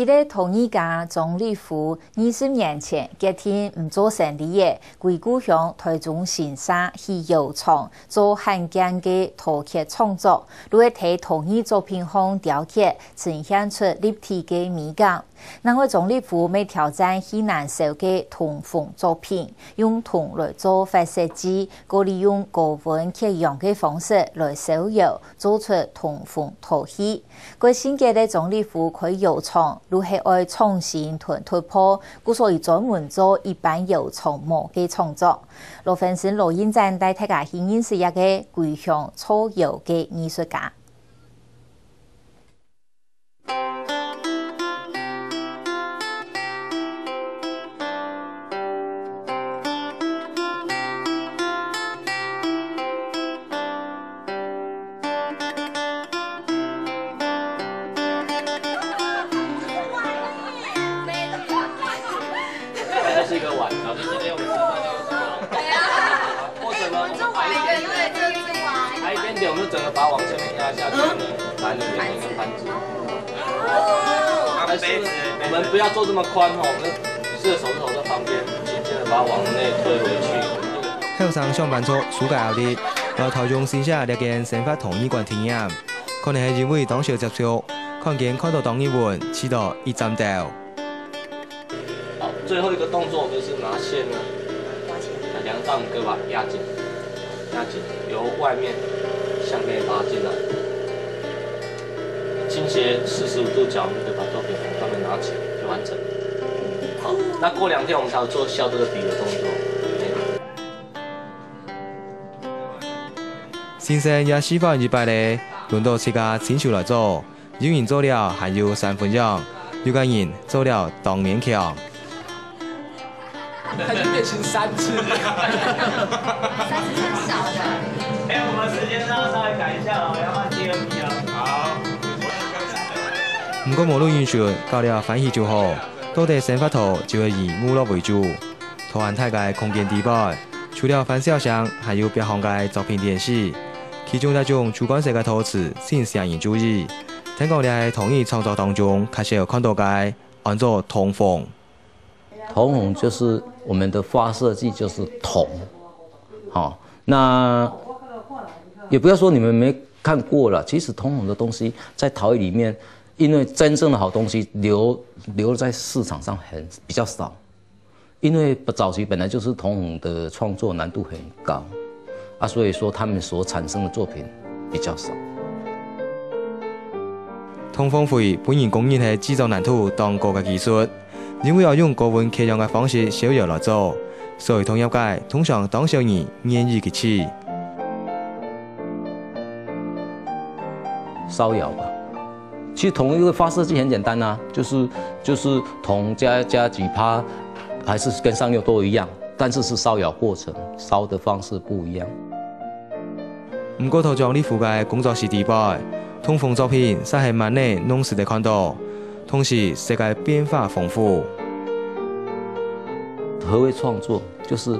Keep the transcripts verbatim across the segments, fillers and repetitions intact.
个陶藝家張立夫二十年前決定毋做生理了，歸故鄉台中新社起窯廠，做罕見个陶器創作，就係在陶藝作品項雕刻，呈現出立體个美感。另外張立夫乜挑戰最難燒个銅封作品，用銅來做活設計，過利用高溫缺氧个方式來燒窯，做出銅封陶器。 過性格个張立夫開窯廠，就係愛創新同突破，故所以專門做一般窯廠無个創作。羅芬生羅英展帶大家去認識這个歸鄉做窯个藝術家。 这是一个碗，老师今天我们吃饭的时候，对啊，或者呢，我们白一点，我们做碗一个，因为这是碗。白一点点，我们就整个把它往下面压下去呢，碗里面变成盘子。还是我们不要做这么宽哈，我们吃的时候在旁边轻轻的把它往内推回去。后生上班族苏格奥利，来台中新社这间生活陶艺馆体验，可能系因为当少接触，看见看到当日文，去到一站到。 好，最后一个动作我们是拿线呢，拿线，两丈个吧，压紧，压紧，由外面向内拉进来，倾斜四十五度角，我们就把作品从上面拿起来，就完成。好，那过两天我们才有做削这个笔的动作。嘿。先生也示范一摆咧，轮到自家亲手来做。 有人做了還有三分鐘，有个人做了當勉強。他已经变成三次。三次算少的。哎，我们时间稍微赶一下哦，要换第二批哦。好。毋過無論因素，搞了歡喜就好，到底生活陶就係以娛樂為主。陶藝大个空間底背，除了歡笑聲，還有壁項个作品展示。 其中一種主觀式个陶瓷，盡受人注意。聽講這係陶藝創作當中較少看到个，安到銅封。銅封就是我们的发射剂，就是铜。好，那也不要说你们没看过了，其实铜封的东西在陶艺里面，因为真正的好东西留留在市场上很比较少。 因为早期本来就是铜封的创作难度很高，啊，所以说他们所产生的作品比较少。铜封灰本人公认係製作難度當高个技術，因為要用高溫缺氧个方式燒窯來做，所以陶業界通常當少人願意去試。燒窯吧。 其实铜一个发射器很简单啊，就是就是铜加加几趴，还是跟上釉都一样，但是是烧窑过程，烧的方式不一样。毋過在張立夫个工作室底背，銅封作品煞係滿哪弄時都看到，同時世界變化豐富。何谓创作？就是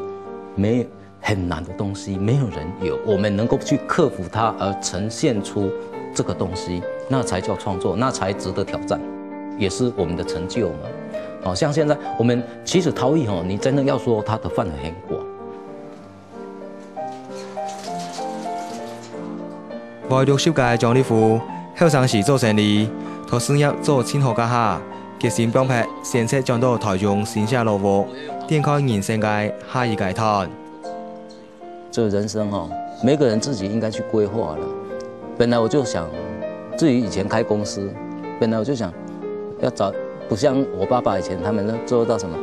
没很难的东西，没有人有，我们能够去克服它而呈现出这个东西，那才叫创作，那才值得挑战，也是我们的成就嘛。好像现在我们其实陶艺哈，你真的要说它的范围很广。外六十个张立夫，后生时做生理，在事业做真好个下，决心放撇，选择转到台中新社老屋，展开人生个下一个段。 这个人生哈，每个人自己应该去规划了。本来我就想，至于以前开公司，本来我就想要找，不像我爸爸以前他们那做到什么，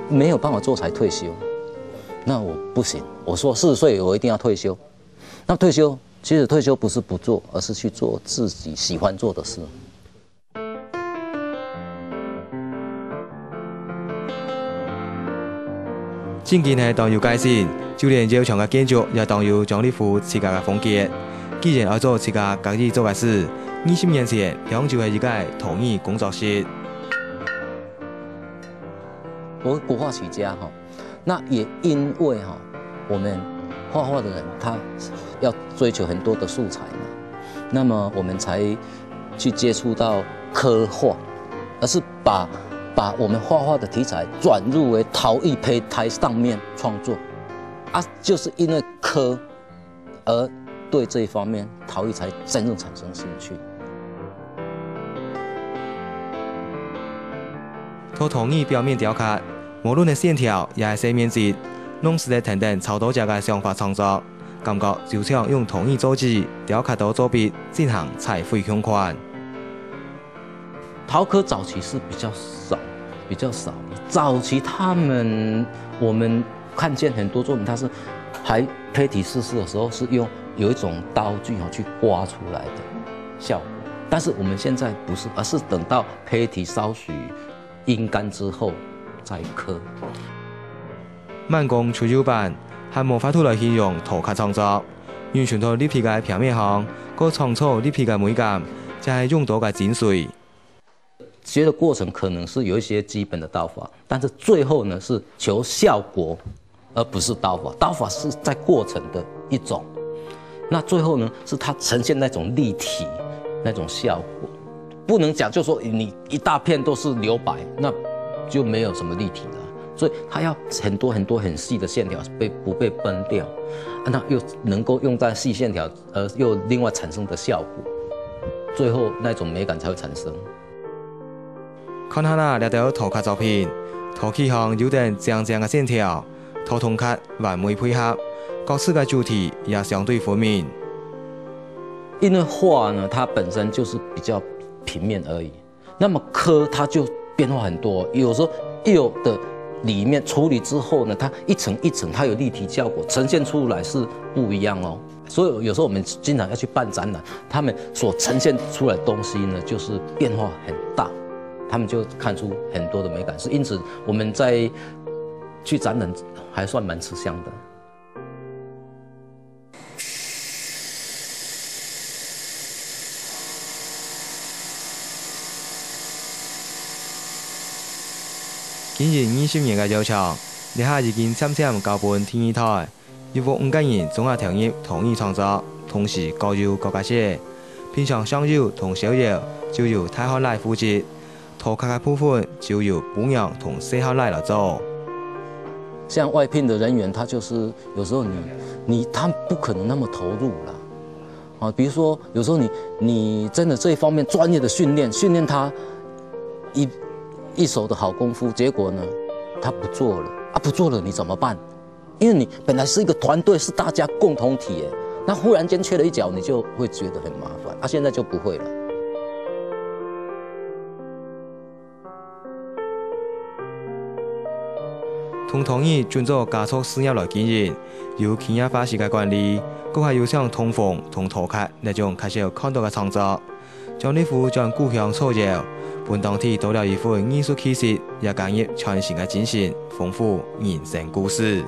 没有办法做才退休。那我不行，我说四十岁我一定要退休。那退休，其实退休不是不做，而是去做自己喜欢做的事。 正經係當有個性，就連窯場个建築也當有張立夫自家个風格。既然愛做自家家己做个事，二十年前，鄉就係一個陶藝工作室。我國畫起家哈，那也因為哈，我們畫畫的人他要追求很多的素材嘛，那麼我們才去接觸到刻畫。而是把把我们畫畫的題材轉入為陶藝胚胎上面創作，啊，就是因為科而對這一方面陶藝才真正產生興趣。在陶藝表面雕刻，無論係線條也係細面積，攏使得跈等超多隻个想法創作，感覺就像用陶藝做紙雕刻到做筆，進行彩繪共款。陶科早期是比較少，比較少。早期他们，我们看见很多作品，它是还胚体试试的时候是用有一种刀具哦去刮出来的效果，但是我们现在不是，而是等到胚体稍许阴干之后再刻。慢工出幼版，還無法度來形容陶刻創作。用手在立體个平面項，過創造立體个美感，正係用刀个精髓。学的过程可能是有一些基本的刀法，但是最后呢是求效果，而不是刀法。刀法是在过程的一种，那最后呢是它呈现那种立体、那种效果。不能讲就说你一大片都是留白，那就没有什么立体了。所以它要很多很多很细的线条被不被崩掉，啊那又能够用在细线条，呃，又另外产生的效果，最后那种美感才会产生。看下啦，這兜陶刻作品，陶器項有等靚靚个線條，陶銅刻完美配合，各自个主題也相對分明。因为画呢，它本身就是比较平面而已，那么刻它就变化很多，有时候幼的里面处理之后呢，它一层一层，它有立体效果，呈现出来是不一样哦。所以有时候我们经常要去办展览，他们所呈现出来的东西呢，就是变化很大，他们就看出很多的美感。是因此我们在去展览还算蛮吃香的。经营二十年个窯廠，這下已经漸漸交分第二代。 一屋五个人總下投入陶藝創作，同時各有各个事。平常上游同燒窯就由大漢倈負責，陶刻个部分就由餔娘同細漢倈來做。像外聘的人员，他就是有时候你你他不可能那么投入啦。啊，比如说有时候你你真的这一方面专业的训练，训练他一一手的好功夫，结果呢，他不做了啊，不做了你怎么办？ 因为你本来是一个团队，是大家共同体，哎，那忽然间缺了一角，你就会觉得很麻烦。啊，现在就不会了。同陶藝準做家族事業來經營，有企業化式个管理，閣還有像通風同陶刻這種較少看到个創作。 將這副轉故鄉草窯，分當地多了一份藝術氣息，也加入傳承个精神，豐富人生故事。